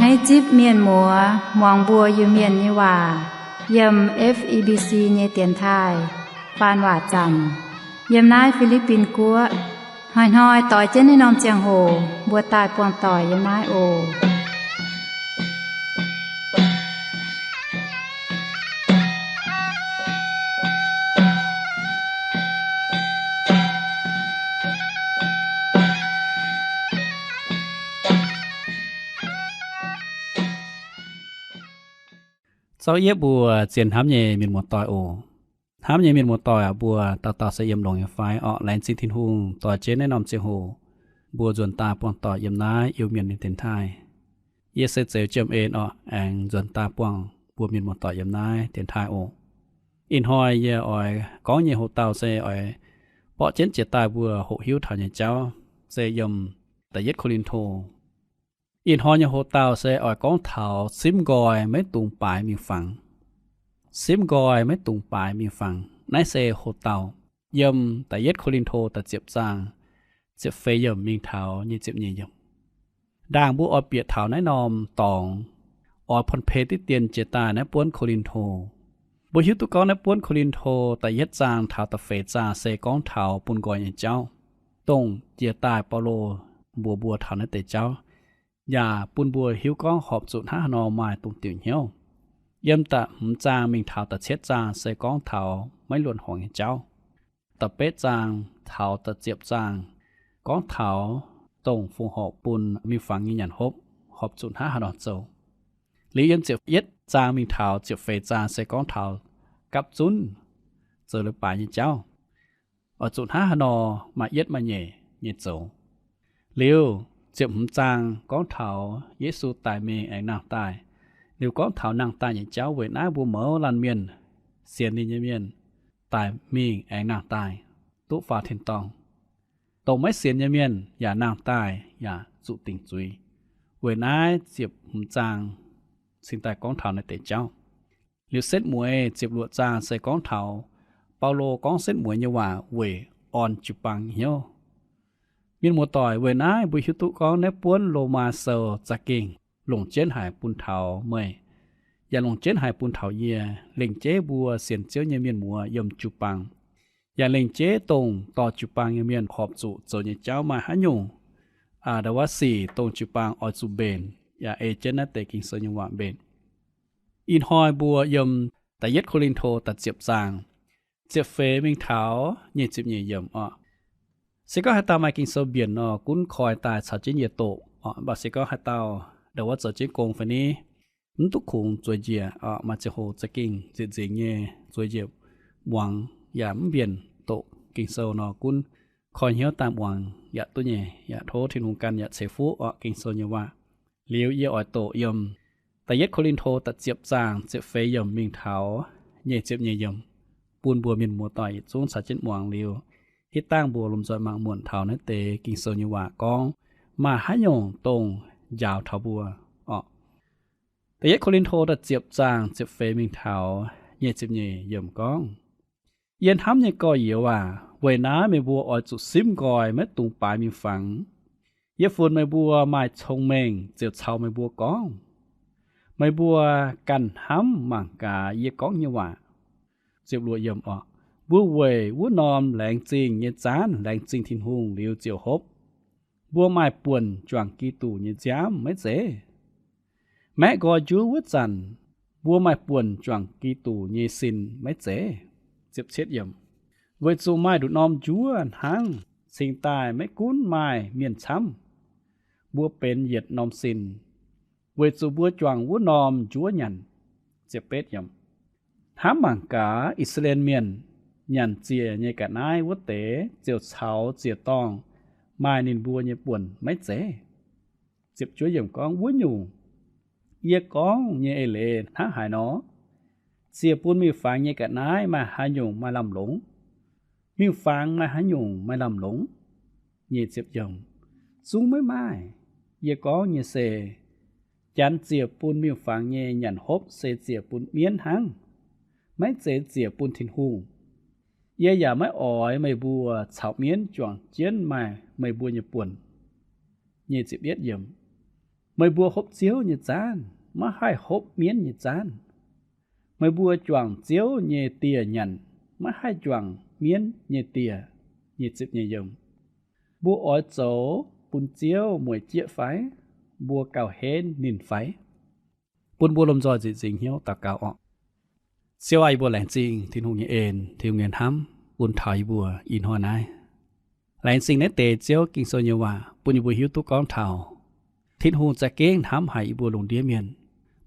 Naaiv zipv mienh muoz muangx mbuo Iu-Mienh nyei waac yiem F E B C nyei dienx taaih faan waac zanc yiem naaiv Fi^li^bin Guoqv. Hnoi-hnoi doix jienv naaiv norm ziangh hoc mbuo daaih buangh doic yiem naaiv oc. Zorqv yietv mbuo zien hnamv nyei mienh muoz-doic oc. Hnamv nyei mienh muoz-doic aac, mbuo dauh dauh se yiem longx nyei fai? Orqc, laengz zingh Tin-Hungh doix jienv naaiv norm ziangh hoc mbuo nzuonx daaih buangh doic yiem naaiv Iu-Mienh nyei dienx taaih. Yie se Zeux Jiem En orqc, aengx nzuonx daaih buangh mbuo mienh muoz-doic yiem naaiv dienx taaih oc. Ih hnoi yie oix gorngv nyei hoc-dauh se oix borqv jienv jiex daaih mbuo hoqc hiuv taux nyei jauv, se yiem da'yietv Ko^lin^to. Ih hnoi nyei hoc-dauh se oix gorngv taux simv nqoi maiv dungx baaix miuc-fangx. Simv nqoi maiv dungx baaix miuc-fangx. Naaiv se hoc-dauh yiem da'yietv Ko^lin^to da'ziepc zaang ziepc feix yiemc mingh taux nyic ziepc nyeic yiemc. Ndaangc mbuo oix bieqc taux naaiv norm dorngx, oix porn-peix diqv dien jiex daaih naaiv buonv Ko^lin^to. Mbuo hiuv duqv gorngv naaiv buonv Ko^lin^to da'yietv zaang taux da'feix zaang se gorngv taux bun nqoi nyei jauv, dongh jiex daaih Baulo mbuox mbuo taux naaiv deix jauv, yaac bun mbuo hiuv gorngv horpc zuqc hnangv haaix nor maaih dongh diuc hnyouv. Yiem da'hmz zaang mingh taux da'cietv zaang se gorngv taux maiv luonx horngz nyei jauv. Da'betv zaang taux da'ziepc zaang gorngv taux dongh fongc horc bun miuc-fangx nyei nyanc hopv horpc zuqc hnangv haaix nor zoux. Liuz yiem ziepc yietv zaang mingh taux ziepc feix zaang se gorngv taux gapv zunv zoux leiz-baaix nyei jauv, oix zuqc hnangv haaix nor maaih yietv maaih nyeic nyei zoux. Liuz ziepc hmz zaang gorngv taux Yesu daic mingh aengx nangh daaih. Liuz gorngv taux nangh daaih nyei jauv, weic naaiv mbuo mouz laanh mienh, sienx ninh nyei mienh, daic mingh aengx nangh daaih, duqv faaux tin-dorngh. Dongh maiv sienx nyei mienh yaac nangh daaih yaac zuqc dingc zuiz. Weic naaiv ziepc hmz zaang cingx daaih gorngv taux naaiv deix jauv. Liuz setv mueiz ziepc luoqc zaang se gorngv taux Baulo gorngv setv mueiz nyei waac weic orn jiu-baang hnyouv. Mienh muoz-doic, weic naaiv mbuo hiuv duqv gorngv naaiv buonv Lomaa Sou za'gengh longc jienv haic bun taux meih, yaac longc jienv haic bun taux yie, lengc jeiv mbuo sienx Ziouv nyei mienh muoz yiem jiu-baang, yaac lengc jeiv dongh dorh jiu-baang nyei mienh horpc zuqc zoux nyei jauv maaih haaix nyungc, aa, ndau wuov sic dongh jiu-baang oix zuqc mbenc, yaac ei jienv naaiv deix Ging-Sou nyei waac mbenc. Ih hnoi mbuo yiem da'yietv Ko^lin^to da'ziepc zaang, ziepc feix mingh taux nyic ziepc nyeic yiemc orqc. Se gorngv haaix dauh maaih Ging-Sou mbienc nor, gunv koi daaih caux jienv yie doqc orqc. Mv baac se gorngv haaix dauh ndau wuov zoux jienv gong fai ni, mv duqv kungx zueiz njiec orqc, maaih ziangh hoc za'gengh nzieqc nzengc nyei zueiz njiec muangx yaac mv mbienc doqc Ging-Sou nor, gunv koi hnyouv daaih muangx yaac duqv nyei. Yaac tov Tin-Hungh ganh yaac ceix fuqv orqc Ging-Sou nyei waac. Liuz yie oix doqc yiem da'yietv Ko^lin^to da'ziepc zaang ziepc feix yiemc mingh taux nyic ziepc nyeic yiemc, bun mbuo mienh muoz-doic yietc zungv caux jienv muangx liuz, hitv dangh mbuo lomh nzoih mangc muonc taux naaiv deix Ging-Sou nyei waac gorngv maaih haaix nyungc dongh njaaux taux mbuo orqc. Da'yietv Ko^lin^to da'ziepc zaang ziepc feix mingh taux nyic ziepc nyeic yiemc gorngv, Yie hnamv nyei gorx-youz aac, weic naaiv meih mbuo oix zuqc simv nqoi, maiv dungx baaix miuc-fangx. Yie funx meih mbuo maaih cong-mengh ziouc caux meih mbuo gorngv. Meih mbuo ganh hnamv mangc gaax yie gorngv nyei waac. Ziepc luoqc yiemc orqc, mbuo weic wuov norm laengz zingh nyei zaanv laengz zingh Tin-Hungh liuz ziouc hopv. Mbuo maaih buonc juangc Giduc nyei nziaamv maiv zeiz? Maeqv nqoi njuov wuov zanc, mbuo maaih buonc juangc Giduc nyei sin maiv zeiz? Ziepc cietv yiemc, weic zuqc maaih nduqc norm njuov hnangv cingx daaih maiv gunv maaih mienh camv, mbuo benx yietc norm sin, weic zuqc mbuo juangc wuov norm njuov nyanc. Ziepc betv yiemc, hnamv mangc gaax, I^saa^laa^en Mienh nyanc ziec nyei ga'naaiv wuov deix ziouc caux ziec-dorngh maaih ninh mbuo nyei buonc maiv zeiz? Ziepc juov yiemc gorngv, wuov nyungc, yie gorngv nyei eix leiz hnangv haaix nor? Ziec bun miuc-fangx nyei ga'naaiv maaih haaix nyungc maaih lamh longc? Miuc-fangx maaih haaix nyungc maaih lamh longc? Nyic ziepc yiemc, zungv maiv maaih. Yie gorngv nyei se, Janx ziec bun miuc-fangx nyei nyanc hopv se ziec bun mienv hnangv, maiv zeiz ziec bun Tin-Hungh. Yie yaac maiv oix meih mbuo caux mienv juangc jienv maaih meih mbuo nyei buonc. Nyic ziepc yietv yiemc, Meih mbuo hopv Ziouv nyei zaanv, maiv haih hopv mienv nyei zaanv. Meih mbuo juangc Ziouv nyei dieh nyanc, maiv haih juangc mienv nyei dieh. Mbuo oix zoux bun Ziouv mueic jieqv fai? Mbuo gauh henv ninh fai? Bun mbuo lomh nzoih nzieqc nzingc hnyouv daux gaux orqc. Ziouv aac, yie mbuo laengz zingh Tin-Hungh nyei en, Tin-Hungh nyei hnamv bun taux yie mbuo ih hnoi naaiv. Laengz zingh naaiv deix Ziouv Ging-Sou nyei waac bun yie mbuo hiuv duqv gorngv taux Tin-Hungh za'gengh hnamv haic yie mbuo lungh ndiev mienh.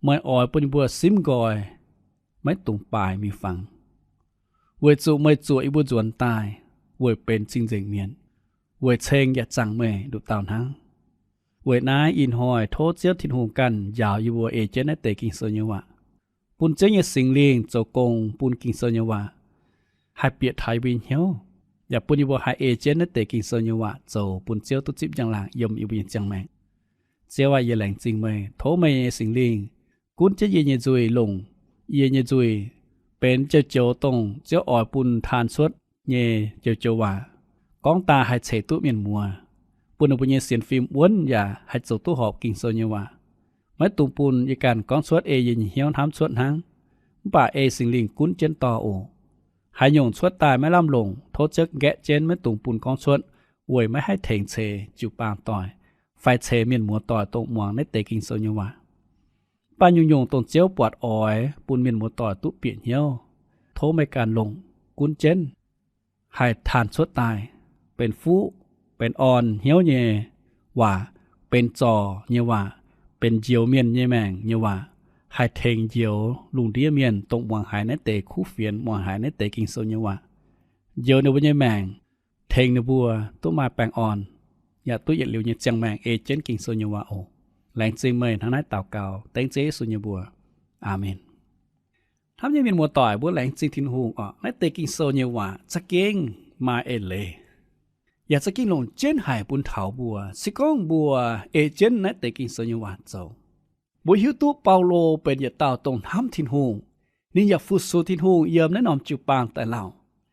Meih oix bun yie mbuo simv nqoi, maiv dungx baaix miuc-fangx, weic zuqc meih zuoqc yie mbuo nzuonx daaih weic benx cing-nzengc mienh, weic ceng yaac zaangc meih nduqc dauh hnangv. Weic naaiv ih hnoi tov Ziouv Tin-Hungh ganh njaaux yie mbuo ei jienv naaiv deix Ging-Sou nyei waac, bun Ziouv nyei Singx Lingh zoux gong bun Ging-Sou nyei waac haih bieqc taux yie mbuo nyei hnyouv, yaac bun yie mbuo haih ei jienv naaiv deix Ging-Sou nyei waac zoux bun Ziouv duqv zipv njang-laangc yiem yie mbuo nyei ziangh maengc. Ziouv aac, yie laengz zingh meih. Tov meih nyei Singx Lingh gunv jienv yie nyei nzuih, longc yie nyei nzuih benx joux-joux dongh Ziouv oix bun taan cuotv nyei joux-joux waac. Gorngv daaih haih ceix duqv mienh muoz, bun ninh mbuo nyei sienx fim wuonv yaac haih zoux duqv horpc Ging-Sou nyei waac. Maiv dungx bun yie ganh gorngv cuotv ei yie nyei hnyouv hnamv cuotv hnangv, mv baac ei Singx Lingh gunv jienv dorh oc. Haaix nyungc cuotv daaih maiv lamh longc, tov Ziouv nqaeqv jienv, maiv dungx bun gorngv cuotv, weic maiv haih tengx ceix jiu-baang doic fai ceix mienh muoz doic dongh muangx naaiv deix Ging-Sou nyei waac. Mv baac nyungc-nyungc dongh Ziouv buatc oix bun mienh muoz doic duqv bieqc hnyouv, tov meih ganh longc gunv jienv, haih taan cuotv daaih benx fuqv, benx orn hnyouv nyei waac, benx zorc nyei waac, benx njoux mienh nyei maengc nyei waac, haih tengx njoux lungh ndiev mienh dongh muangx haiz naaiv deix kuv fienx, muangx haiz naaiv deix Ging-Sou nyei waac, njoux ninh mbuo nyei maengc, tengx ninh mbuo duqv maaih baengh orn, yaac duqv yietc liuz nyei ziangh maengc ei jienv Ging-Sou nyei waac oc. Laengz zingh meih hnangv naaiv daux gaux dengv Ziouv Yesu nyei mbuox. Aamen. Hnamv nyei mienh muoz doic, mbuo laengz zingh Tin-Hungh oc. Naaiv deix Ging-Sou nyei waac za'gengh maaih eix leiz, yaac za'gengh longc jienv haic bun taux mbuo. Se gorngv mbuo ei jienv naaiv deix Ging-Sou nyei waac zoux, mbuo hiuv duqv Baulo benx yietc dauh dongh hnamv Tin-Hungh. Ninh yaac fu-sux Tin-Hungh yiem naaiv norm jiu-baang daaih lauh.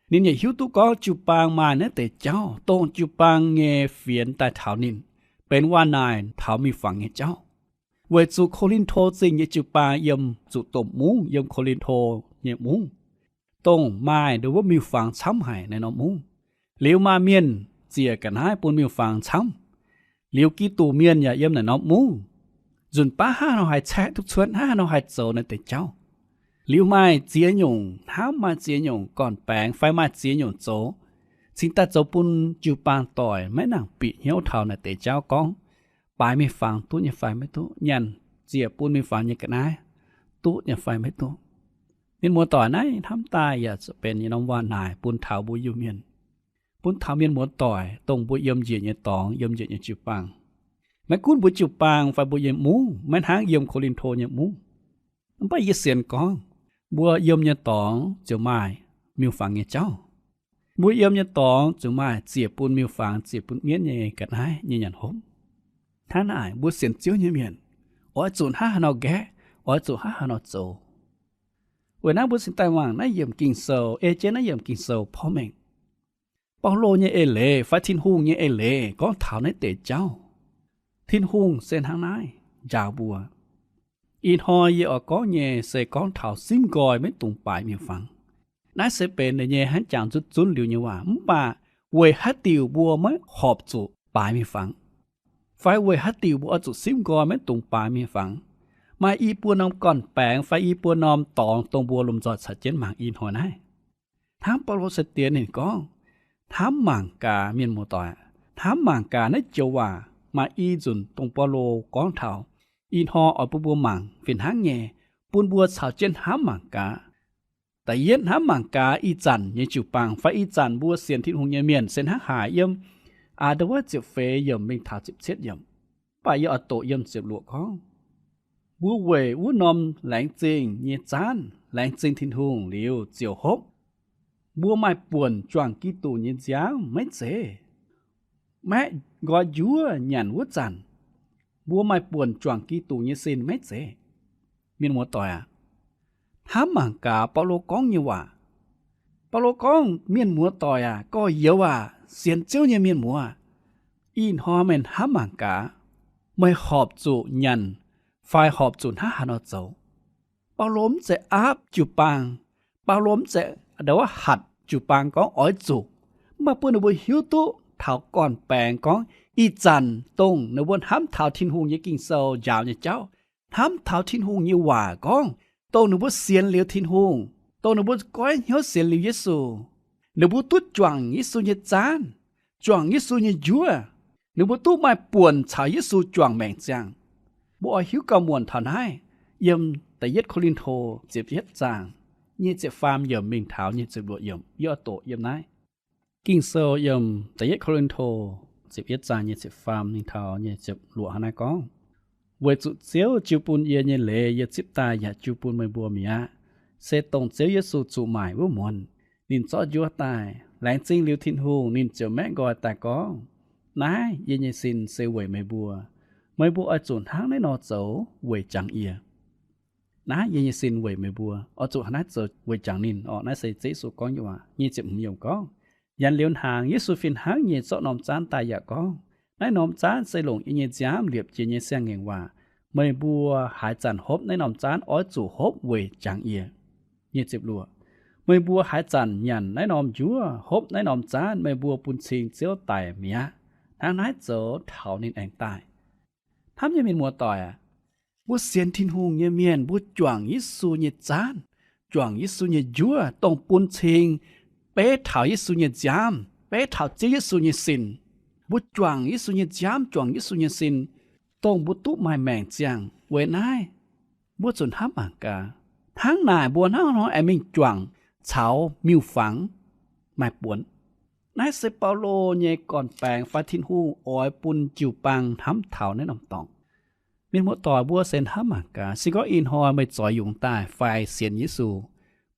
Ninh yaac hiuv duqv gorngv jiu-baang maaih naaiv deix jauv, dongh jiu-baang nyei fienx daaih taux ninh, benx waac-naaic taux miuc-fangx nyei jauv. Weic zuqc Ko^lin^to Zingh nyei jiu-baang yiem zuqc domh mungv, yiem Ko^lin^to nyei mungv, dongh maaih nduov wuov miuc-fangx camv haic naaiv norm mungv. Liuz maaih mienh ziec ga'naaiv bun miuc-fangx camv. Liuz Giduc mienh yaac yiem naaic norm mungv. Nzunc baav hnangv haaix nor haih caeqv duqv cuotv, hnangv haaix nor haih zoux naaiv deix jauv. Liuz maaih ziex nyungc hnamv, maaih ziex nyungc gorn-baengx fai maaih ziex nyungc zoux, cingx daaih zoux bun jiu-baang doic maiv nangc bieqc hnyouv taux naaiv deix jauv gorngv baaix miuc-fangx duqv nyei fai maiv duqv, nyanc ziec bun miuc-fangx nyei ga'naaiv duqv nyei fai maiv duqv. Mienh muoz doic, naaiv hnamv daaih yaac benx yietc norm waac-naaic bun taux mbuo Iu-Mienh, bun taux mienh muoz doic dongh mbuo yiem njiec nyei dorngx, yiem njiec nyei jiu-baang. Maiv gunv mbuo jiu-baang fai mbuo nyei mungv, maiv hnangv yiem Ko^lin^to nyei mungv. Mv baac yie sienx gorngv mbuo yiem nyei dorngx ziouc maaih miuc-fangx nyei jauv. Mbuo yiem nyei dorngx ziouc maaih ziec bun miuc-fangx, ziec bun mienv nyei ga'naaiv nyei nyanc hopv. Hnangv naaic mbuo sienx Ziouv nyei mienh oix zuqc hnangv haaix nor nqaeqv, oix zuqc hnangv haaix nor zoux. Weic naaiv mbuo cingx daaih mangc naaiv yiemc Ging-Sou, ei jienv naaiv yiemc Ging-Sou porv mengh. Baulo nyei eix leiz fai Tin-Hungh nyei eix leiz gorngv taux naaiv deix jauv. Tin-Hungh se hnangv naaiv njaaux mbuo. Ih hnoi yie oix gorngv nyei se gorngv taux simv nqoi maiv dungx baaix miuc-fangx. Naaiv se benx ninh nyei hnangv jangx zunv zunv liuz nyei waac, mv baac weic haaix diuc mbuo maiv horpc zuqc baaix miuc-fangx, fai weic haaix diuc mbuo oix zuqc simv nqoi maiv dungx baaix miuc-fangx? Maaih i buo norm gorn-baengx fai i buo norm dorngx dongh mbuo lomh nzoih caux jienv mangc ih hnoi naaiv. Hnangv Baulo sai-diex ninh gorngv, hnamv mangc gaax, mienh muoz-doic, hnamv mangc gaax. Naaiv joux waac maaih i nzunc dongh Baulo gorngv taux. Ih hnoi oix bun mbuo mangc fih hnangv nyei, bun mbuo caux jienv hnamv mangc gaax. Da'yietv, hnamv mangc gaax ih zanc nyei jiu-baang fai ih zanc mbuo sienx Tin-Hungh nyei mienh se hnangv haaix. Yiem aa, nduov wuov ziepc feix yiemc mingh taux ziepc cietv yiemc, mv baac yie oix doqc yiem ziepc luoqc gorngv, mbuo weic wuov norm laengz zingh nyei zaanv laengz zingh Tin-Hungh liuz ziouc hopv. Mbuo maaih buonc juangc Giduc nyei nziaamv maiv zeiz? Maeqv nqoi njuov nyanc wuov zanc, mbuo maaih buonc juangc Giduc nyei sin maiv zeiz? Mienh muoz-doic aac, hnamv mangc gaax Baulo gorngv nyei waac. Baulo gorngv, mienh muoz-doic aac, gorx-youz aac, sienx Ziouv nyei mienh muoz, ih hnoi meih hnamv mangc gaax. Meih horpc zuqc nyanc fai horpc zuqc hnangv haaix nor zoux? Baulo mv zeiz aapv jiu-baang. Baulo mv zeiz ndo wuov hatc jiu-baang gorngv oix zuqc. Mv baac bun ninh mbuo hiuv duqv taux gorn-baengx gorngv ih zanc dongh ninh mbuo hnamv taux Tin-Hungh nyei Ging-Sou njaaux nyei jauv, hnamv taux Tin-Hungh nyei waac gorngv, dongh ninh mbuo sienx liuz Tin-Hungh, dongh ninh mbuo goiv hnyouv sienx liuz Yesu, ninh mbuo duqv juangc Yesu nyei zaanv, juangc Yesu nyei njuov. Ninh mbuo duqv maaih buonc caux Yesu juangc maengc ziangh. Mbuo oix hiuv gauh muonc taux naaiv yiem Da'yietv Ko^lin^to ziepc yietv zaang nyic ziepc faam yiemc mingh taux nyic ziepc luoqc yiemc. Yie oix doqc yiem naaiv Ging-Sou yiem Da'yietv Ko^lin^to ziepc yietv zaang nyic ziepc faam mingh taux nyic ziepc luoqc hnangv naaiv gorngv, Weic zuqc Ziouv jiu bun yie nyei leiz yie zipv daaih yaac jiu bun meih mbuo mi'aqv, se dongh Ziouv Yesu zuqc maaic wuov muonz ninh zorqv njuov daaih. Laengz zingh liuz Tin-Hungh, ninh ziouc maeqv nqoi daaih gorngv, Naaiv yie nyei sin se weic meih mbuo. Meih mbuo oix zuqc hnangv naaiv nor zoux weic jangx yie. Naaiv yie nyei sin weic meih mbuo. Oix zuqc hnangv naaiv zoux weic jangx ninh. Orqc, naaiv se Ziouv Yesu gorngv nyei waac. Nyic ziepc hmz yiemc gorngv, Yanc liuz hnaangx Yesu fih hnangv nyei zorqv norm zaanv daaih yaac gorngv, Naaiv norm zaanv se longc yie nyei nziaamv liepc jiez nyei siang-ngaengc waac. Meih mbuo haaix zanc hopv naaiv norm zaanv oix zuqc hopv weic jangx yie. Meih mbuo haaix zanc nyanc naaiv norm njuov, hopv naaiv norm zaanv, meih mbuo bun cing Ziouv daic mi'aqv. Hnangv naaiv zoux taux ninh aengx daaih. Hnamv nyei mienh muoz-doic aac, mbuo sienx Tin-Hungh nyei mienh, mbuo juangc Yesu nyei zaanv, juangc Yesu nyei njuov, dongh bun cing beiv taux Yesu nyei nziaamv, beiv taux Ziouv Yesu nyei sin. Mbuo juangc Yesu nyei nziaamv, juangc Yesu nyei sin, dongh mbuo duqv maaih maengc ziangh. Weic naaiv, mbuo zuqc hnamv mangc gaax, hnangv naaic mbuo hnangv haaix nor aengx mingh juangc caux miuc-fangx maaih buonc. Naaiv se Baulo nyei gorn-baengx fai Tin-Hungh oix bun jiu-baang hnamv taux naaiv norm dorngx. Mienh muoz-doic, mbuo se hnamv mangc gaax, se gorngv ih hnoi meih zoix yungz daaih fai sienx Yesu,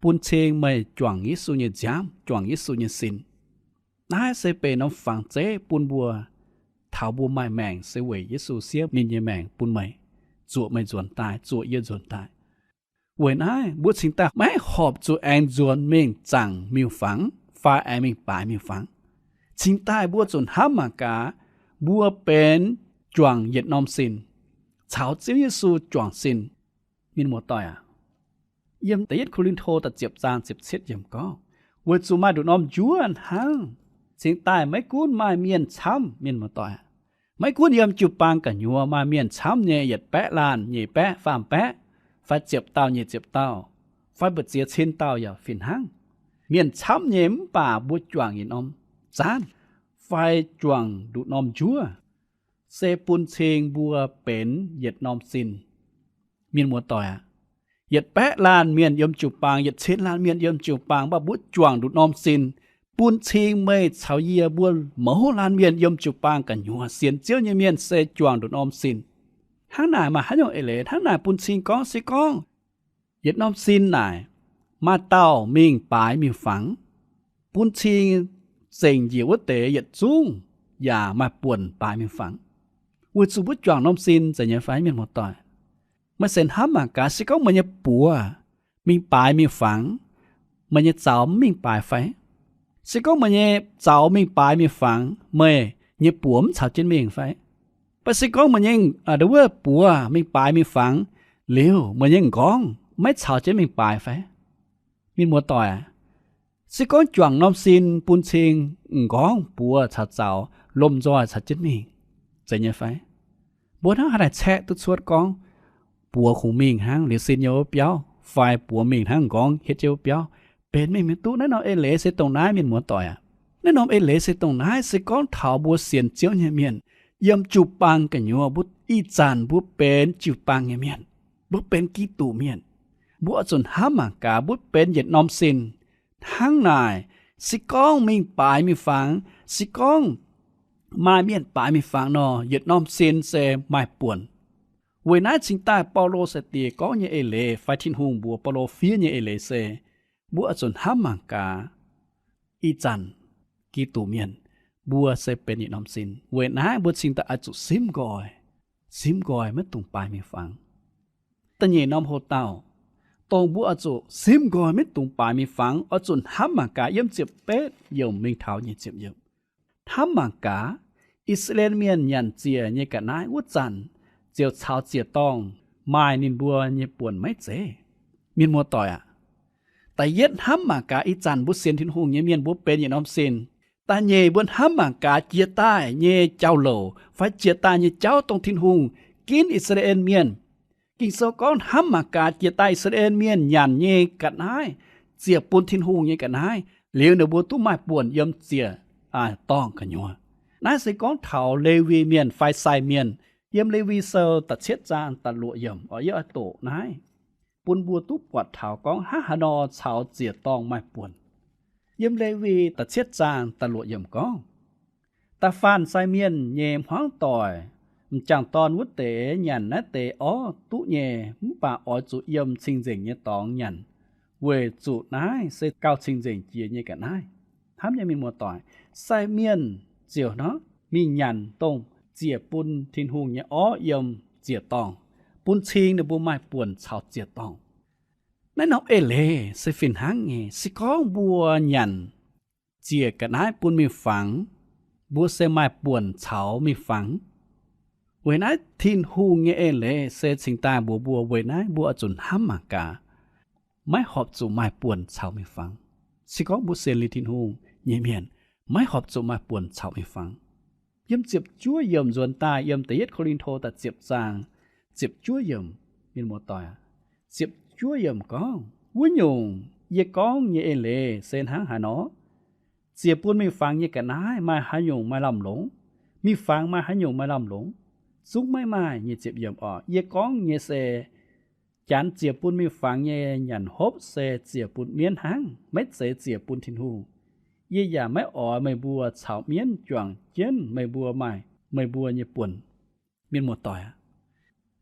bun cing meih juangc Yesu nyei nziaamv, juangc Yesu nyei sin. Naaiv se benx norm fangx zeiv bun mbuo. Taux mbuo maaih maengc se weic Yesu siev ninh nyei maengc bun meih, zuoqc meih nzuonx daaih, zuoqc yie nzuonx daaih. Weic naaiv mbuo cingx daaih maiv horpc zuqc aengx nzuonx mingh zaangc miuc-fangx fai aengx mingh baaix miuc-fangx. Cingx daaih mbuo zuqc hnamv mangc gaax, mbuo benx juangc yietc norm sin, caux Ziouv Yesu juangc sin. Mienh muoz-doic aac, yiem Da'yietv Ko^lin^to da'ziepc zaang ziepc cietv yiemc gorngv, weic zuqc maaih nduqc norm njuov hnangv, cingx daaih maiv gunv maaih mienh camv, mienh muoz-doic aac, maiv gunv yiem jiu-baang gu'nyuoz maaih mienh camv nyei, yietc baeqv laanh, nyeic baeqv, faam baeqv, fai ziepc dauh, nyeic ziepc dauh, fai mbu'ziex cin dauh yaac fih hnangv, mienh camv nyei, mv baac mbuo juangc yietc norm zaanv fai juangc nduqc norm njuov, se bun cing mbuo benx yietc norm sin. Mienh muoz-doic aac, yietc baeqv laanh mienh yiem jiu-baang, yietc cin laanh mienh yiem jiu-baang, mv baac mbuo juangc nduqc norm sin, bun cing meih caux yie mbuo mouz laanh mienh yiem jiu-baang gu'nyuoz sienx Ziouv nyei mienh se juangc nduqc norm sin. Hnangv naaic maaih haaix nyungc eix leiz? Hnangv naaic bun cing gorngv, se gorngv yietc norm sin naaic maaih dauh mingh baaix miuc-fangx, bun cing zengc njiec wuov deix yietc zungv yaac maaih buonc baaix miuc-fangx. Weic zuqc mbuo juangc norm sin zeiz nyei fai, mienh muoz-doic? Meih se hnamv mangc gaax, se gorngv meih nyei buoz mingh baaix miuc-fangx, meih nyei zaux mv mingh baaix fai? Se gorngv meih nyei zaux mingh baaix miuc-fangx, meih nyei buoz mv caux jienv mingh fai? Mv baac se gorngv meih nyei, aa, ndo wuov buoz mingh baaix miuc-fangx liuz, meih nyei m'nqorngv maiv caux jienv mingh baaix fai? Mienh muoz-doic aac, se gorngv juangc norm sin bun cing m'nqorngv, buoz caux zaux lomh nzoih caux jienv mingh, zeiz nyei fai? Mbuo hnangv haaix daaih caeqv duqv cuotv gorngv buoz kungx mingh hnangv liuz sin nyei wuov biauv, fai buoz mingh hnangv m'nqorngv hietv jienv wuov biauv, benx mingh maiv duqv. Naaiv norm eix leiz se dongh naaiv, mienh muoz-doic aac. Naaiv norm eix leiz se dongh naaiv, se gorngv taux mbuo sienx Ziouv nyei mienh, yiem jiu-baang gu'nyuoz, mbuo ih zanc mbuo benx jiu-baang nyei mienh, mbuo benx Giduc mienh, mbuo oix zuqc hnamv mangc gaax mbuo benx yietc norm sin. Hnangv naaic, se gorngv mingh baaix miuc-fangx, se gorngv maaih mienh baaix miuc-fangx nor, yietc norm sin se maaih buonc. Weic naaiv cingx daaih Baulo sai-diex gorngv nyei eix leiz fai Tin-Hungh mbuox Baulo fiev nyei eix leiz se, mbuo oix zuqc hnamv mangc gaax, ih zanc Giduc mienh, mbuo se benx yietc norm sin. Weic naaiv mbuo cingx daaih oix zuqc simv nqoi, simv nqoi maiv dungx baaix miuc-fangx. Da'nyeic norm hoc-dauh, dongh mbuo oix zuqc simv nqoi maiv dungx baaix miuc-fangx, oix zuqc hnamv mangc gaax yiem ziepc betv yiemc mingh taux nyic ziepc yiemc. Hnamv mangc gaax, I^saa^laa^en Mienh nyanc ziec nyei ga'naaiv wuov zanc ziouc caux ziec-dorngh maaih ninh mbuo nyei buonc maiv zeiz? Mienh muoz-doic aac, da'yietv hnamv mangc gaax ih zanc mbuo sienx Tin-Hungh nyei mienh mbuo benx yietc norm sin. Da'nyeic mbuo hnamv mangc gaax jiex daaih nyei jauv-louc fai jiex daaih nyei jauv dongh Tin-Hungh ginv I^saa^laa^en Mienh. Ging-Sou gorngv hnamv mangc gaax jiex daaih I^saa^laa^en Mienh nyanc nyei ga'naaiv, ziec bun Tin-Hungh nyei ga'naaiv, liuz ninh mbuo duqv maaih buonc yiem ziec, aa, dorngh gu'nyuoz. Naaiv se gorngv taux Lewi Mienh fai sai mienh. Yiem Lewi Sou da'cietv zaang da'luoqc yiemc oix, yie oix doqc naaiv bun mbuo duqv buatc taux gorngv hnangv haaix nor caux ziec-dorngh maaih buonc. Yiem Lewi da'cietv zaang da'luoqc yiemc gorngv, Da'faanh sai mienh nyei hmuangv doic, m'jangc dorn wuov deix nyanc naaiv deix orv duqv nyei, mv baac oix zuqc yiem cing-nzengc nyei dorngx nyanc, weic zuqc naaiv se gauh cing-nzengc jiex nyei ga'naaiv. Hnamv nyei mienh muoz-doic, sai mienh ziouc hnangv mingh nyanc dongh ziec bun Tin-Hungh nyei orv yiem ziec-dorngh, bun cing ninh mbuo maaih buonc caux ziec-dorngh. Naaiv norm eix leiz se fih hnangv nyei. Se gorngv mbuo nyanc ziec ga'naaiv bun miuc-fangx, mbuo se maaih buonc caux miuc-fangx. Weic naaiv Tin-Hungh nyei eix leiz se cingx daaih mbuox mbuo, weic naaiv mbuo oix zuqc hnamv mangc gaax, maiv horpc zuqc maaih buonc caux miuc-fangx. Se gorngv mbuo sienx liuz Tin-Hungh nyei mienh, maiv horpc zuqc maaih buonc caux miuc-fangx. Yiem ziepc juov yiemc nzuonx daaih yiem da'yietv Ko^lin^to da'ziepc zaang ziepc juov yiemc, mienh muoz-doic, ziepc juov yiemc gorngv, Wuov nyungc, yie gorngv nyei eix leiz se hnangv haaix nor? Ziec bun miuc-fangx nyei ga'naaiv maaih haaix nyungc maaih lamh longc? Miuc-fangx maaih haaix nyungc maaih lamh longc? Zungv maiv maaih. Nyic ziepc yiemc oc, yie gorngv nyei se, Janx ziec bun miuc-fangx nyei nyanc hopv se ziec bun mienv hnangv, maiv zeiz ziec bun Tin-Hungh. Yie yaac maiv oix meih mbuo caux mienv juangc jienv meih mbuo maaih meih mbuo nyei buonc. Mienh muoz-doic aac,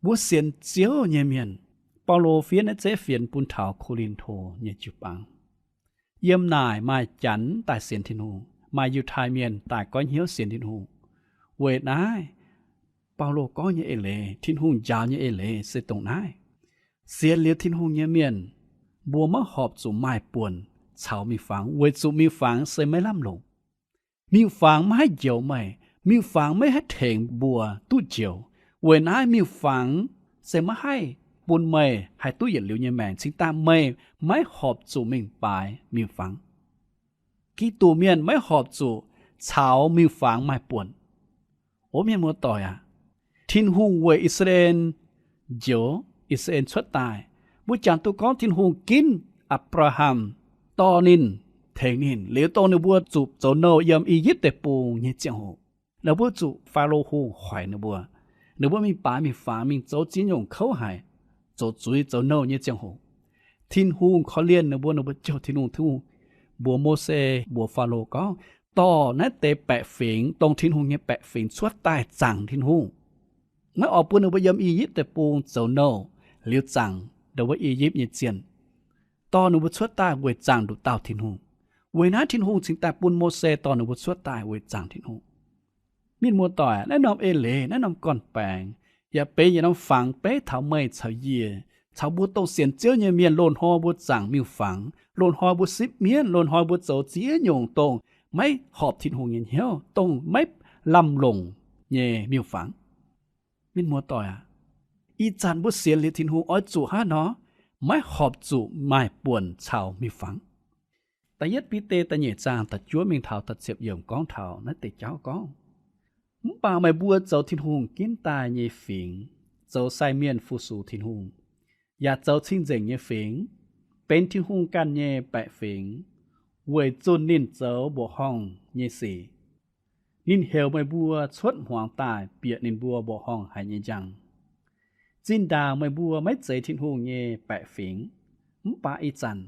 mbuo sienx Ziouv nyei mienh, Baulo fiev naaiv zeiv fienx bun taux Ko^lin^to nyei jiu-baang. Yiem naaic maaih Janx daaih sienx Tin-Hungh, maaih Yiutai Mienh daaih goiv hnyouv sienx Tin-Hungh. Weic naaiv Baulo gorngv nyei eix leiz, Tin-Hungh njaaux nyei eix leiz se dongh naaiv. Sienx liuz Tin-Hungh nyei mienh, mbuo maiv horpc zuqc maaih buonc caux miuc-fangx, weic zuqc miuc-fangx se maiv lamh longc. Miuc-fangx maiv haih njoux meih. Miuc-fangx maiv haih tengx mbuo duqv njoux. Weic naaiv miuc-fangx se maiv haih bun meih haih duqv yietc liuz nyei maengc, cingx daaih meih maiv horpc zuqc mingh baaix miuc-fangx. Giduc mienh maiv horpc zuqc caux miuc-fangx maaih buonc. O mienh muoz-doic aac, Tin-Hungh weic I^saa^laa^en njoux, I^saa^laa^en cuotv daaih. Mbuo jangx duqv gorngv Tin-Hungh ginv Apc^laa^ham, dorh ninh, tengx ninh, liuz dongh ninh mbuo zuqc zoux nouh yiem I^yipv Deic-Bung nyei ziangh hoc, ninh mbuo zuqc Faalo Hungh hoic ninh mbuo, ninh mbuo mingh baaix miuc-fangx, mingh zoux ziex nyungc kouv haic, zoux zuiz zoux nouh nyei ziangh hoc, Tin-Hungh korv-lienh ninh mbuo, ninh mbuo jouh Tin-Hungh, Tin-Hungh mbuox Mose, mbuox Faalo gorngv, dorh naaiv deix baeqc fingx, dongh Tin-Hungh nyei baeqc fingx cuotv daaih zaangc Tin-Hungh. Maiv oix bun ninh mbuo yiem I^yipv Deic-Bung zoux nouh liuz zaangc ndau wuov I^yipv nyei zienh. Dorh ninh mbuo cuotv daaih weic zaangc nduqc dauh Tin-Hungh. Weic naaiv Tin-Hungh cingx daaih bun Mose dorh ninh mbuo cuotv daaih weic zaangc Tin-Hungh. Mienh muoz-doic, naaiv norm eix leiz, naaiv norm gorn-baengx yaac benx yietc norm fangx beiv taux meih caux yie, caux mbuo dongh sienx Ziouv nyei mienh. Loz-hnoi mbuo zaangc miuc-fangx, loz-hnoi mbuo sipv mienv, loz-hnoi mbuo zoux ziex nyungc dongh maiv horpc Tin-Hungh nyei hnyouv, dongh maiv lamh longc nyei miuc-fangx. Mienh muoz-doic aac, ih zanc mbuo sienx liuz Tin-Hungh oix zuqc hnangv nor, maiv horpc zuqc maaih buonc caux miuc-fangx. Da'yietv Bide da'nyeic zaang da'juov mingh taux da'ziepc yiemc gorngv taux naaiv deix jauv gorngv, mv baac meih mbuo zoux Tin-Hungh ginv daaih nyei fingx, zoux sai mienh fu-sux Tin-Hungh, yaac zoux cing-nzengc nyei fingx, benx Tin-Hungh ganh nyei baeqc fingx, weic zunh ninh zoux mbuoqc horngh nyei sic. Ninh heuc meih mbuo cuotv hmuangx daaih bieqc ninh mbuo mbuoqc horngh haic nyei njang. Zinh ndaangc meih mbuo maiv zeiz Tin-Hungh nyei baeqc fingx, mv baac ih zanc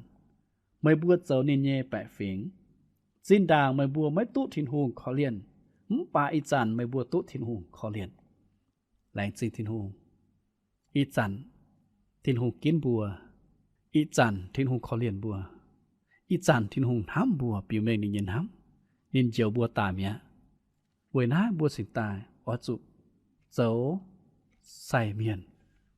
meih mbuo zoux ninh nyei baeqc fingx. Zinh ndaangc meih mbuo maiv duqv Tin-Hungh korv-lienh, mv baac ih zanc meih mbuo duqv Tin-Hungh korv-lienh. Laengz zingh Tin-Hungh. Ih zanc Tin-Hungh ginv mbuo. Ih zanc Tin-Hungh korv-lienh mbuo. Ih zanc Tin-Hungh hnamv mbuo biux mengh ninh nyei hnamv. Ninh njoux mbuo daaih mi'aqv. Weic naaiv mbuo cingx daaih oix zuqc zoux sai mienh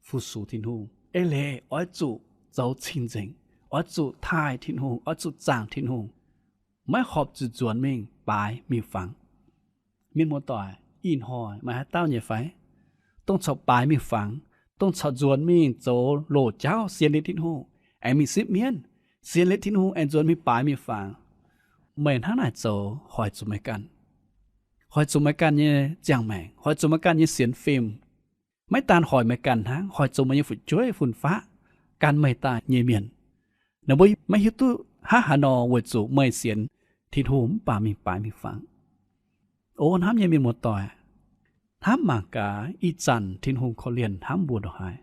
fu-sux Tin-Hungh. Eix leiz oix zuqc zoux cing-nzengc, oix zuqc taaih Tin-Hungh, oix zuqc zaangc Tin-Hungh, maiv horpc zuqc nzuonx mingh baaix miuc-fangx. Mienh muoz-doic, Ih hnoi meih haaix dauh nyei fai? Dongh corc baaix miuc-fangx, dongh corc nzuonx mingh zoux loz-jauv sienx liuz Tin-Hungh, aengx mingh sipv mienv, sienx liuz Tin-Hungh aengx nzuonx mingh baaix miuc-fangx. Meih hnangv naaic zoux hoic zuqc meih ganh, hoic zuqc meih ganh nyei ziangh maengc, hoic zuqc meih ganh nyei sienx fim. Maiv daan hoic meih ganh hnangv, hoic zuqc meih nyei fu'jueiv fun-faqv, gan meih daaih nyei mienh. Ninh mbuo maiv hiuv duqv hnangv haaix nor weic zuqc meih sienx Tin-Hungh mv baac mingh baaix miuc-fangx. O hnamv nyei mienh muoz-doic, hnamv mangc gaax ih zanc Tin-Hungh korv-lienh hnamv mbuo ndongc haaix.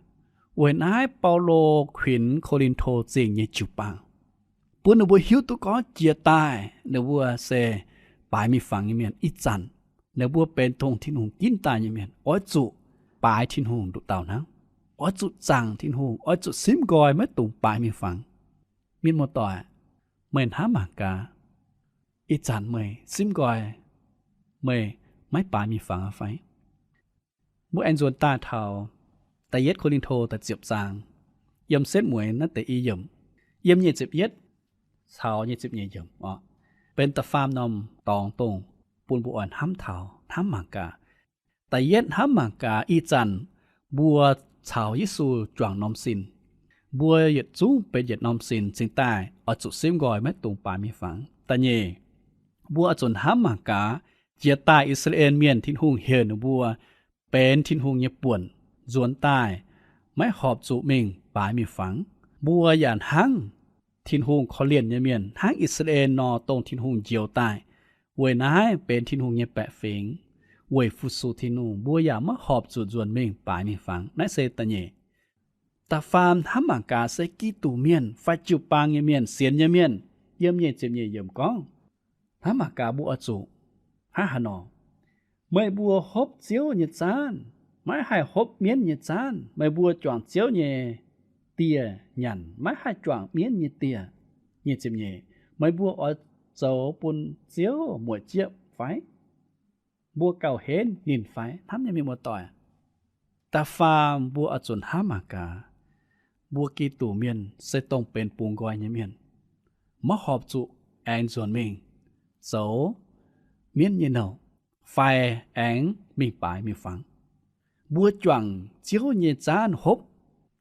Weic naaiv Baulo kuinx Ko^lin^to Zingh nyei jiu-baang, bun ninh mbuo hiuv duqv gorngv jiex daaih ninh mbuo se baaix miuc-fangx nyei mienh. Ih zanc ninh mbuo benx dongh Tin-Hungh ginv daaih nyei mienh, oix zuqc baaix Tin-Hungh nduqc dauh hnangv. Oix zuqc zaangc Tin-Hungh, oix zuqc simv nqoi, maiv dungx baaix miuc-fangx. Mienh muoz-doic, meih hnamv mangc gaax, ih zanc meih simv nqoi, meih maiv baaix miuc-fangx fai? Mbuo aengx nzuonx daaih taux da'yietv Ko^lin^to da'ziepc zaang, yiem setv mueiz naaiv deix i yiemc, yiem nyic ziepc yietv caux nyic ziepc nyeic yiemc oc, benx da'faam norm dorngx dongh bun mbuo oix hnamv taux, hnamv mangc gaax. Da'yietv, hnamv mangc gaax ih zanc mbuo caux Yesu juangc norm sin. Mbuo yietc zungv benx yietc norm sin cingx daaih oix zuqc simv nqoi, maiv dungx baaix miuc-fangx. Da'nyeic, mbuo oix zuqc hnamv mangc gaax jiex daaih I^saa^laa^en Mienh, Tin-Hungh heuc ninh mbuo benx Tin-Hungh nyei buonc, nzuonx daaih maiv horpc zuqc mingh baaix miuc-fangx. Mbuo yaac hnangv Tin-Hungh korv-lienh nyei mienh, hnangv I^saa^laa^en nor, dongh Tin-Hungh njoux daaih, weic naaiv benx Tin-Hungh nyei baeqc fingx, weic fu-sux Tin-Hungh, mbuo yaac maiv horpc zuqc nzuonx mingh baaix miuc-fangx. Naaiv se da'nyeic. Da'faam, hnamv mangc gaax se Giduc Mienh fai jiu-baang nyei mienh, sienx nyei mienh, yiem nyic ziepc nyeic yiemc gorngv, hnamv mangc gaax mbuo oix zuqc hnangv haaix nor. Meih mbuo hopv Ziouv nyei zaanv, maiv haih hopv mienv nyei zaanv. Meih mbuo juangc Ziouv nyei dieh nyanc, maiv haih juangc mienv nyei dieh. Nyic ziepc nyeic, meih mbuo oix zoux bun Ziouv mueic jieqv fai? Mbuo gauh henv ninh fai? Hnamv nyei mienh muoz-doic, da'faam mbuo oix zuqc hnamv mangc gaax, mbuo Giduc Mienh se dongh benx bungx nqoi nyei mienh, maiv horpc zuqc aengx nzuonx mingh zoux mienv nyei nouh fai aengx mingh baaix miuc-fangx. Mbuo juangc Ziouv nyei zaanv hopv,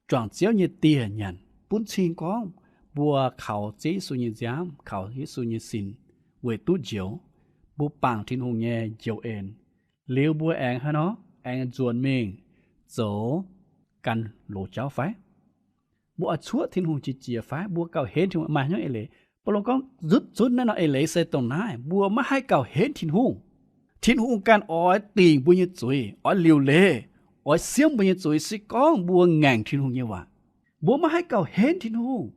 juangc Ziouv nyei dieh nyanc, bun cing gorngv mbuo kaux Ziouv Yesu nyei nziaamv, kaux Yesu nyei sin, weic duqv njoux. Mbuo bangc Tin-Hungh nyei njoux en liuz, mbuo aengx haaix nor? Aengx nzuonx mingh zoux gan loz jauv fai? Mbuo oix cuoqv Tin-Hungh qiex jiez fai? Mbuo gauh henv Tin-Hungh maaih hnyouv eix leiz. Baulo gorngv nzutv zunv naaiv norm eix leiz se dongh naaiv, mbuo maiv haih gauh henv Tin-Hungh. Tin-Hungh ganh oix dingc mbuo nyei zuiz, oix liuc leiz, oix siemv mbuo nyei zuiz se gorngv mbuo ngaengc Tin-Hungh nyei waac. Mbuo maiv haih gauh henv Tin-Hungh.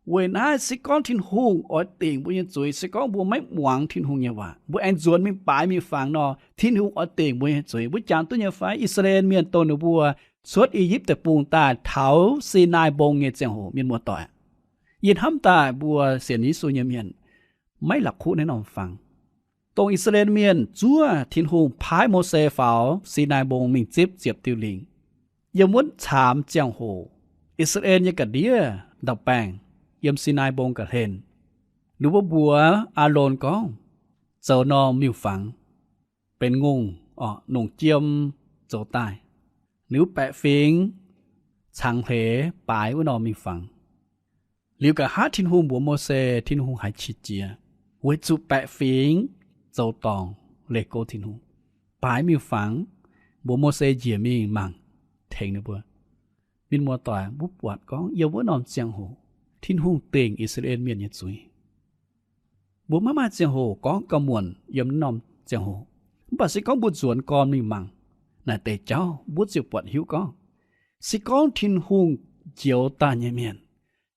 Weic naaiv se gorngv Tin-Hungh oix dingc mbuo nyei zuiz, se gorngv mbuo maiv muangx Tin-Hungh nyei waac, mbuo aengx nzuonx mingh baaix miuc-fangx nor, Tin-Hungh oix dingc mbuo nyei zuiz. Mbuo jangx duqv nyei fai? I^saa^laa^en Mienh dongh ninh mbuo cuotv I^yipv Deic-Bung daaih taux Sinaai Mbong nyei ziangh hoc, mienh muoz-doic, yie hnamv daaih mbuo sienx Yesu nyei mienh maiv la'kuqv naaiv norm fangx. Dongh I^saa^laa^en Mienh zuov Tin-Hungh paaiv Mose faaux Sinaai Mbong mingh zipv ziepc diuh lingc. Yiem wuov caamx ziangh hoc, I^saa^laa^en nyei ga'ndiev ndau-baengh yiem Sinaai Mbong ga'hlen, ninh mbuo mbuox Aalon gorngv, zoux norm miuc-fangx, benx ngongh, orqc, nongc jiem zoux daaih. Liuz baeqc fingx cangx hleix baaix wuov norm miuc-fangx. Liuz nqa'haav Tin-Hungh mbuox Mose, Tin-Hungh haiz qiex jiez, weic zuqc baeqc fingx zoux dorngc leih go Tin-Hungh. Baaix miuc-fangx, mbuox Mose njiec mingh mangc, tengx ninh mbuo. Mienh muoz-doic, mbuo buatc gorngv yiem wuov norm ziangh hoc, Tin-Hungh dingc I^saa^laa^en Mienh nyei zuiz. Mbuo maiv maaih ziangh hoc gorngv gauh muonc yiem naaiv norm ziangh hoc. Mv baac se gorngv mbuo nzuonx gorn mingh mangc naaic deix jauv, mbuo ziouc buatc hiuv gorngv, se gorngv Tin-Hungh njoux daaih nyei mienh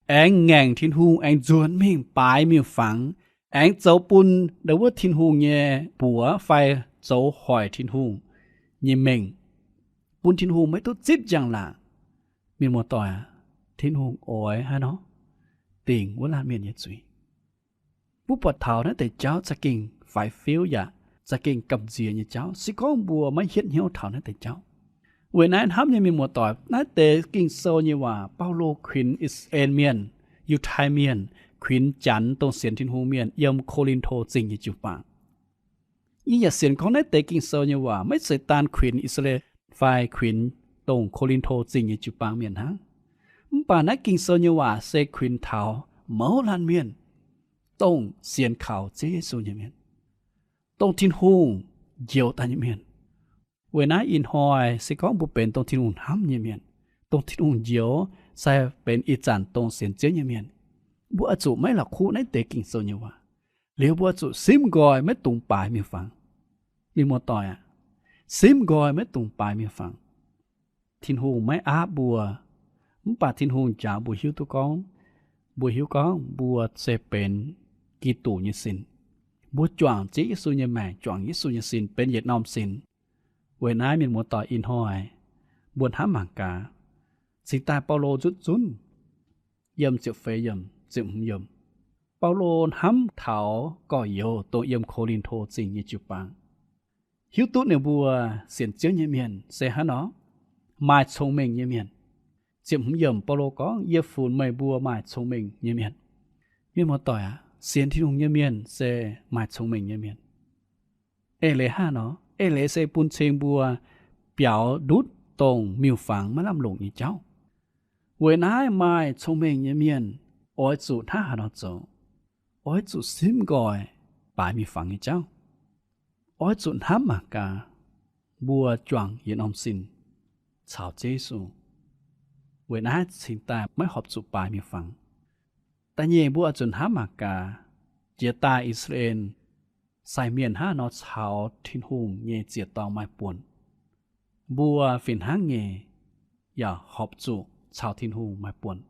aengx ngaengc Tin-Hungh, aengx nzuonx mingh baaix miuc-fangx, aengx zoux bun ndau wuov Tin-Hungh nyei buoz fai zoux hoic Tin-Hungh nyei mengh, bun Tin-Hungh maiv duqv zipv njang-laangc, mienh muoz-doic, Tin-Hungh oix haaix nor dingc wuov laanh mienh nyei zuiz? Mbuo buatc taux naaiv deix jauv za'gengh faix-fiuv yaac za'gengh gamh nziex nyei jauv, se gorngv mbuo maiv hietv hnyouv taux naaiv deix jauv. Weic naaiv hnamv nyei mienh muoz-doic, naaiv deix Ging-Sou nyei waac, Baulo kuinx I^saa^laa^en Mienh, Yiutai Mienh, kuinx Janx dongh sienx Tin-Hungh mienh yiem Ko^lin^to Zingh nyei jiu-baang. Yie yaac sienx gorngv naaiv deix Ging-Sou nyei waac maiv zeiz daan kuinx I^saa^laa^en fai kuinx dongh Ko^lin^to Zingh nyei jiu-baang mienh hnangv. Mv baac naaiv Ging-Sou nyei waac se kuinx taux mouz laanh mienh, dongh sienx kaux Ziouv Yesu nyei mienh, dongh Tin-Hungh njoux daaih nyei mienh. Weic naaiv ih hnoi se gorngv mbuo benx dongh Tin-Hungh hnamv nyei mienh, dongh Tin-Hungh njoux, se benx ih zanc dongh sienx Ziouv nyei mienh, mbuo oix zuqc maiv la'kuqv naaiv deix Ging-Sou nyei waac. Liuz mbuo oix zuqc simv nqoi, maiv dungx baaix miuc-fangx. Mienh muoz-doic aah, simv nqoi maiv dungx baaix miuc-fangx. Tin-Hungh maiv aapv mbuo, mv baac Tin-Hungh njaaux mbuo hiuv duqv gorngv, mbuo hiuv gorngv mbuo se benx Giduc nyei sin. Mbuo juangc Ziouv Yesu nyei maengc, juangc Yesu nyei sin benx yietc norm sin. Weic naaiv mienh muoz-doic, ih hnoi mbuo hnamv mangc gaax, cingx daaih Baulo nzutv zunv, yiem ziepc feix yiemc, ziepc hmz yiemc, Baulo hnamv taux gorx-youz dongh yiem Ko^lin^to Zingh nyei jiu-baang, hiuv duqv ninh mbuo sienx Ziouv nyei mienh se hnangv nor maaih cong-mengh nyei mienh. Ziepc hmz yiemc Baulo gorngv, Yie funx meih mbuo maaih cong-mengh nyei mienh. Mienh muoz-doic aah, sienx Tin-Hungh nyei mienh se maaih cong-mengh nyei mienh. Eix leiz hnangv nor, eix leiz se bun cing mbuo biaux ndutv dongh miuc-fangx maiv lamh longc nyei jauv. Weic naaiv maaih cong-mengh nyei mienh oix zuqc hnangv haaix nor zoux? Oix zuqc simv nqoi baaix miuc-fangx nyei jauv. Oix zuqc hnamv mangc gaax, mbuo juangc yietc norm sin caux Ziouv Yesu. Weic naaiv cingx daaih maiv horpc zuqc baaix miuc-fangx. Da'nyeic mbuo oix zuqc hnamv mangc gaax, jiex daaih I^saa^laa^en sai mienh hnangv nor caux Tin-Hungh nyei ziec-dorngh maaih buonc, mbuo fih hnangv nyei yaac horpc zuqc caux Tin-Hungh maaih buonc.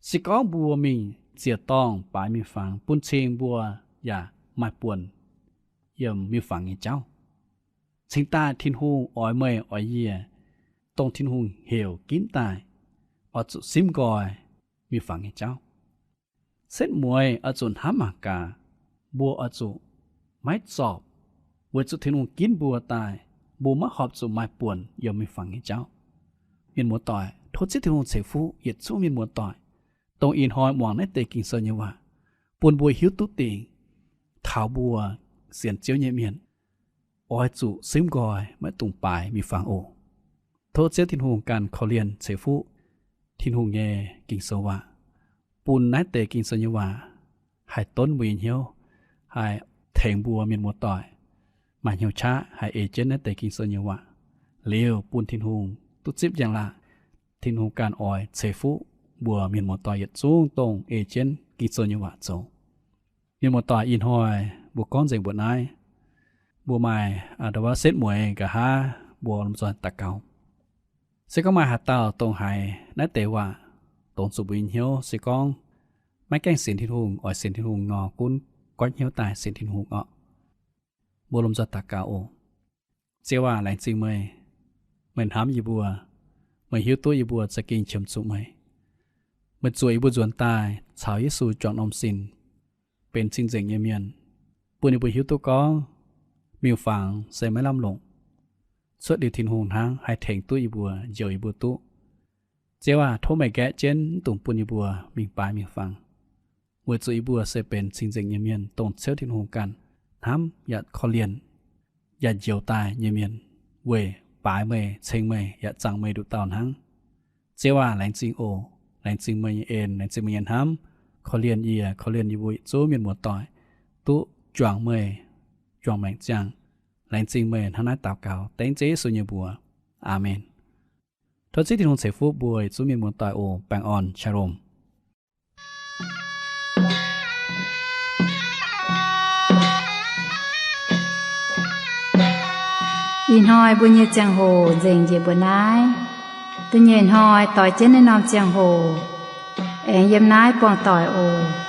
Se gorngv mbuo mingh ziec-dorngh baaix miuc-fangx, bun cing mbuo yaac maaih buonc yiem miuc-fangx nyei jauv. Cingx daaih Tin-Hungh oix meih oix yie, dongh Tin-Hungh heuc ginv daaih, oix zuqc simv nqoi miuc-fangx nyei jauv. Setv mueiz oix zuqc hnamv mangc gaax, mbuo oix zuqc maiv zorpc, weic zuqc Tin-Hungh ginv mbuo daaih, mbuo maiv horpc zuqc maaih buonc yiem miuc-fangx nyei jauv. Mienh muoz-doic, tov Ziouv Tin-Hungh ceix fuqv yietc zungv mienh muoz-doic, dongh ih hnoi muangx naaiv deix Ging-Sou nyei waac, bun mbuo hiuv duqv dingc taux mbuo sienx Ziouv nyei mienh oix zuqc simv nqoi, maiv dungx baaix miuc-fangx oc. Tov Ziouv Tin-Hungh ganh korv-lienh ceix fuqv Tin-Hungh nyei Ging-Sou waac, bun naaiv deix Ging-Sou nyei waac haih donv mbuo nyei hnyouv, haih tengx mbuo mienh muoz-doic maaih hnyouv qaqv haih ei jienv naaiv deix Ging-Sou nyei waac, liuz bun Tin-Hungh duqv zipv njang-laangc. Tin-Hungh ganh oix ceix fuqv mbuo mienh muoz-doic yietc zungv dongh ei jienv Ging-Sou nyei waac zoux. Mienh muoz-doic, ih hnoi mbuo gorngv nzengc mbuoqc naaiv. Mbuo maaih ndo wuov setv mueiz nqa'haav mbuo lomh nzoih daux gaux. Se gorngv maaih haaix dauh dongh haiz naaiv deix waac dongz zuqc mbuo nyei hnyouv, se gorngv maiv gaengh sienx Tin-Hungh, oix sienx Tin-Hungh nor, gunv goiv hnyouv daaih sienx Tin-Hungh orqc. Mbuo lomh nzoih daux gaux oc. Ziouv aac, laengz zingh meih. Meih hnamv yie mbuo. Meih hiuv duqv yie mbuo za'gengh qiemx zuqc meih. Meih zuoqc yie mbuo nzuonx daaih caux Yesu juangc norm sin, benx cing-nzengc nyei mienh, bun yie mbuo hiuv duqv gorngv miuc-fangx se maiv lamh longc. Cuotv liuz Tin-Hungh hnangv haih tengx duqv yie mbuo, njoux yie mbuo duqv. Ziouv aac, tov meih nqaeqv jienv mv dungx bun yie mbuo mingh baaix miuc-fangx, weic zuqc yie mbuo se benx cing-nzengc nyei mienh, dongh Ziouv Tin-Hungh ganh hnamv yaac korv-lienh yaac njoux daaih nyei mienh, weic baaix meih, ceng meih yaac zaangc meih nduqc dauh hnangv. Ziouv aac, laengz zingh oc. Laengz zingh meih nyei en, laengz zingh meih nyei hnamv. Korv-lienh yie, korv-lienh yie mbuo yietc zungv mienh muoz-doic duqv juangc meih, juangc maengc ziangh. Laengz zingh meih. Hnangv naaiv daux gaux dengv Ziouv Yesu nyei mbuox. Aamen. Tov Ziouv Tin-Hungh ceix fuqv mbuo yietc zungv mienh muoz-doic oc. Baengh orn, shalom. Ih hnoi mbuo nyei ziangh hoc nzengc njiec mbuo naaiv. Da'nyeic hnoi doix jienv naaiv norm ziangh hoc, aengx yiem naaiv buangh doic oc.